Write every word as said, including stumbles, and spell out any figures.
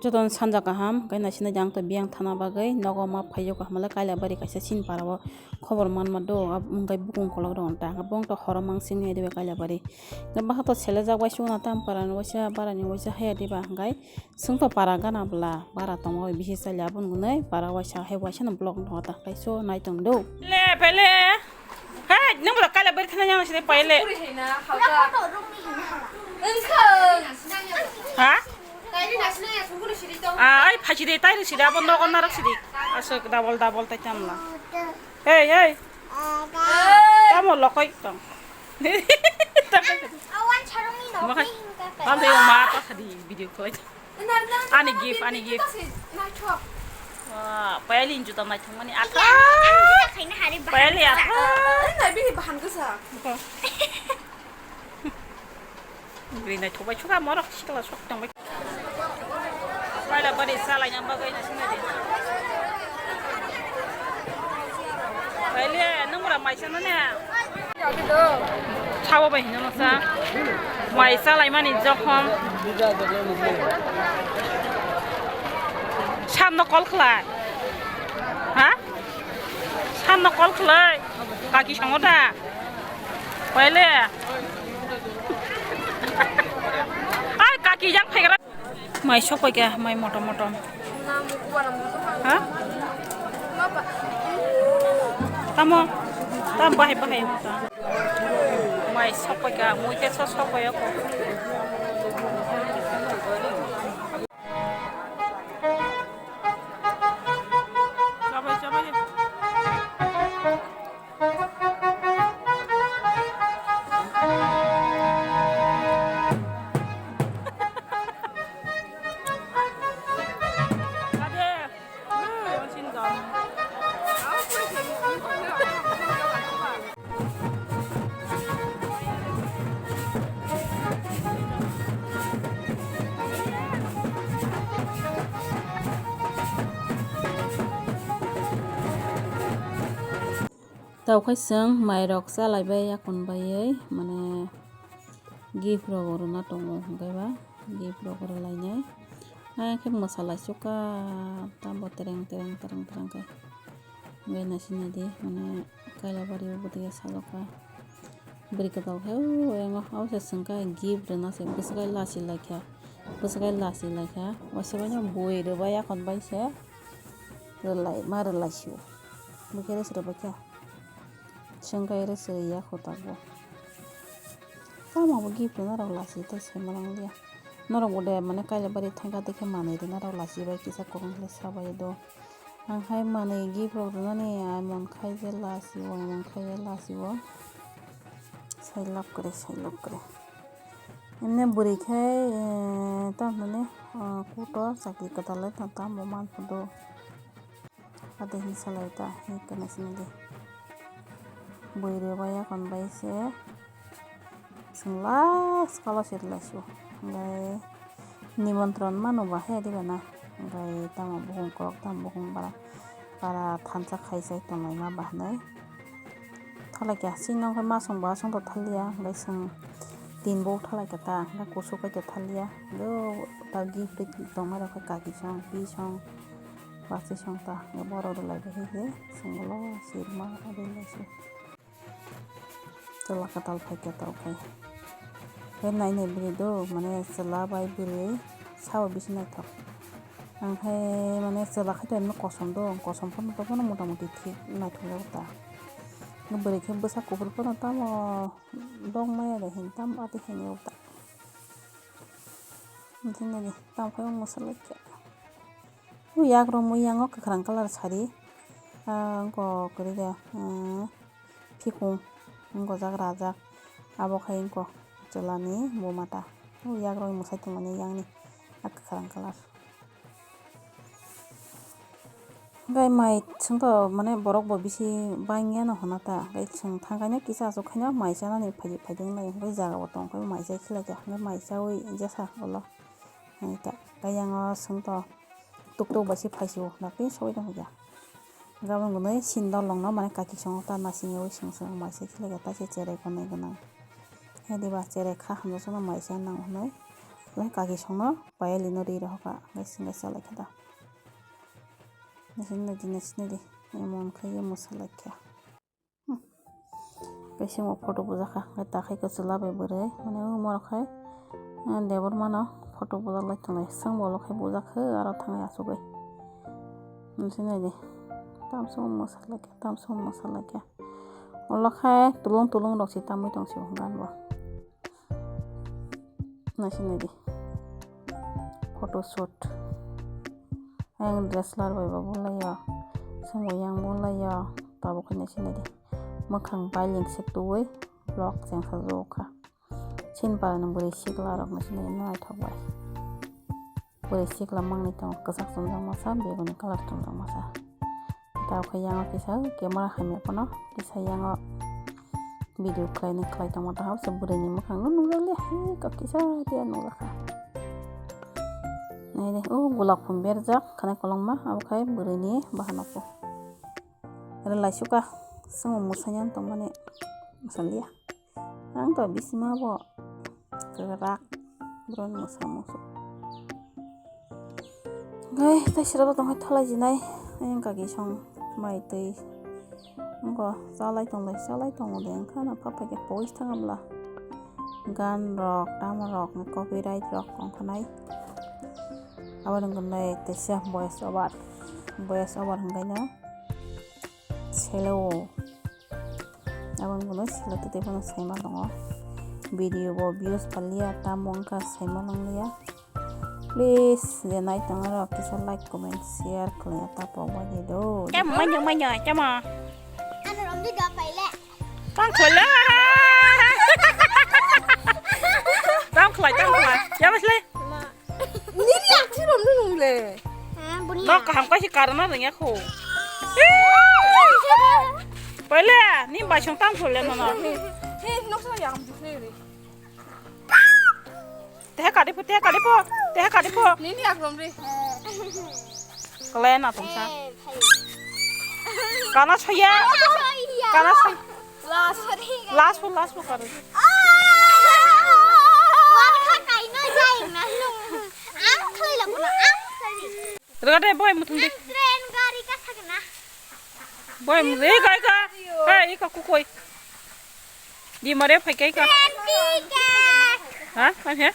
Jotono sanja kaham, hwnkhe naisina jang to biyang thana bagwi nogo ma phaio kaham le Kailabari kaisa sini para o khobor manma do, ab-, hwnkhe bukung kolok rok ta, hwnkhe bong to horo mansing ni bai Kailabari. Hwnkhe bahai to selejak bai suguna tam para ni waisa bara ni waisa haya diba hwnkhe. Chwng to para gana bwla, bara tongma bai bisi chali, aboni wngnai para waisa hai waisa no block no ta khlai so nai tong do. Le, pele. Hey, nang bwla Kailabari thana yang sini paile. Puri hai na, hauka. Wngkha. Ha? Kailabari nasina ya, sungkulu siri tong. Ah, ai, phachi de, tai siri, abo nogo narak siri. Aswk double, double tai tamla. Hey, hey. Tamo lokoi tong. Awan charong ni no. Makan. Hingka pa. Tamo ma pa sadi video call. Ani gift, ani gift. Wah, payali juta naithok mani atha. Payali atha. Nai bini bahan gosa. Bini naithok bai suka morok sikla sok tong bai. Kailabari salai nang bagwi na sinadi. Payali nang mura mai sana ne. Sabo bai hino masa. Mai salai mani jokhom. Samno call khlai. Ha? Samno call khlai. Kaki songo da. Payali. Ai kaki jang phaikra. Mai sokoi kha, mai motom motom. Ha? Tamo, tam bahai bahai ta. Mai sokoi kha, mui te so sokoi ko. Chabai, chabai. Tao khai chwng mairok chalaibai yakon baiwi, mane, gift rok rwna tongo, hwnkhe ba gift rok rwlainai. Ayang khe mwsalai sukha, tamo tereng tereng tereng tereng khe. Hwnkhe naisingdi, mane, Kailabari o bwtwi salokha. Bwrwi kwtal khe, o, ayang o, o se chwngkha gift rwna se, bwswk kai lachi laikha, bwswk kai lachi laikha. Waisa bai no bui rwbai, yakon bai se rwlai, ma rwlai sio. Bwkhe rw se rwbaikha. Chwng kai rw se ya kho tabuk. Tamo bo gift rwna rok lachi tei se ma nang liya. Norok bo de mane Kailabari thangkha tei khe manwi rwna rok lachi bai kisa kokong khe sabai do. Ang hai manwi gift rok rwnani ai mon khai je lachi o, ai mon khai je lachi o. Sai love kwrwi, sai love kwrwi. Emne bwrwi khe, eh, tamo hinwi, ah, kuto chakri kwtal le tamo man phodo. Ate hinwi salai ta, hinwi kwna simi di. Bui rwbai yakon bai se. Chwng last kalo se rwlai sio. Hwnkhe nimontron mano ba he diba na. Hwnkhe tamo bukung korok, tamo bukung bara. Bara thansa khai sai tonglaima ba hinwi. Thalai khe chini wngkha masong bo asong tong thaliya, hwnkhe chwng tin bo thalai khe ta, hwnkhe kusu khe tong thaliya, do ta gift tongma rok khe kaki song, pi song, bachwi song ta, hwnkhe borok rwlai khe, hwnkhe chwng ulo sirma rwlai se. Chwla kwtal phai khe tong khai. Khe nai nai bwrwi do, mane chwla bai bwrwi sao bisi naithok. Ang khe mane chwla khai to emno kosom do, kosom phano to phano mota moti thik naithok jago ta. Bwrwi khe bwsa kuphur phano tamo dong maya de hin tamo ati hin jago ta. Bini tamo khai mwsa lai khe. O yak rw mui yango kwkhwrang colour sari. Ah, wngkok kwrwi de, ah, phikung wngkojak rajak. Abo khai wngkok chwlani buma ta. O yak rw mwsai tongmani yang ni a kwkhwrang colour. Gai mai chwng to mane borok bo bisi bangya no hwna ta. Gai chwng thang kaino kisa aswk khaino mai chanani phai phai wng lai. Gai jaga bo tong khai mai chai khilai kha. Gai mai chaui jesa ulo. Hai ta. Gai yang o chwng to tuk tuk bai se phai sio. Nakhe soi tong kha. Gabang gunai sin dol long no mane kaki chwng ta nasing ui chwng chwng mai chai khilai kha. Ta se cherai konai gwnang. Hai diba cherai kha hamjak sano mai cha nang hwnwi. Kaki songno payali no ri rohorkha, hwnkhe singkhe chalai kha da. Naising naidi, naising naidi, emon khe ye mwsa lai kha. Hmm. Kaisa o photo bujak kha, hwnkhe takhai kwchwla bai bwrwi, mane o morok khai, eh, Debbarma no photo bujak lai tonglai, swngbo ulo khai bujak khe aro thangwi achugwi. Naising naidi, tamsok mwsa lai kha, tamsok mwsa lai kha. Ulo khai tulung tulung rok se tamwi tong se o gan bo. Naising naidi. Photo shoot. Ayang dress lar bai bo bulaio. Songbo yang bulaio. Tabuk khe naising naidi. Mwkhang bailing se twiwi vlog chengsa jokha. Chinpara ni bwrwi sikla rok naising naidi naithok bai. Bwrwi sikla mangni tongo, kwchak chumjak masa, beguni colour chumjak masa. Tei khe yango kisa camera hamya phano kisa yango video khlainai khlai tongma tangkha, se bwrwini mwkhang no nukjakliya, he kok kisa tiya nukjakha. Naidi, o golak phum berjak khanai kolokma, abo khai bwrwini bahanok. Aro laisuka, chwngno mwsanya tongmani mwsaliya. Ang to bisima bo kwrak boroni mwsa musu. Gai tai sira bo tongkha thalai jinai, ayang kaki song mai twi. Wngkha chalai tonglai, chalai tongo de wngkha na pha phaikhe pogis thangabla. Gan rok, tamo rok, copyright rok wngkha nai. Abo wngkha nai teisa voice over, voice over hwnkhe no. Selo. Aboni ulo selo tei tei phano saima tongo. Video bo views paliya, tamo wngkha saima nanglia. Please, je nai tongo rok kisa like, comment, share khlaiya ta pokba di do. Chamo, manyo, manyo, chamo. Ano romdi do paile. Tang khole. Tang khlai, tang khlai. Ya, bas le. Nini aksi rom nung le. Nok kaham kaisa karana rengya kho. Pele ni bai song tam khole nono. He nok sa yang dikhe re. Teha kadi po, teha kadi po, teha kadi po. Nini ak rom re. Kale na tongsa. Kana soya. Kana soya. Last po, last po karo. Rega de boy mutung de. Boy mutung de kai ka. Hey, ika kukoi. Di mare phai kai ka. Ha, kan he?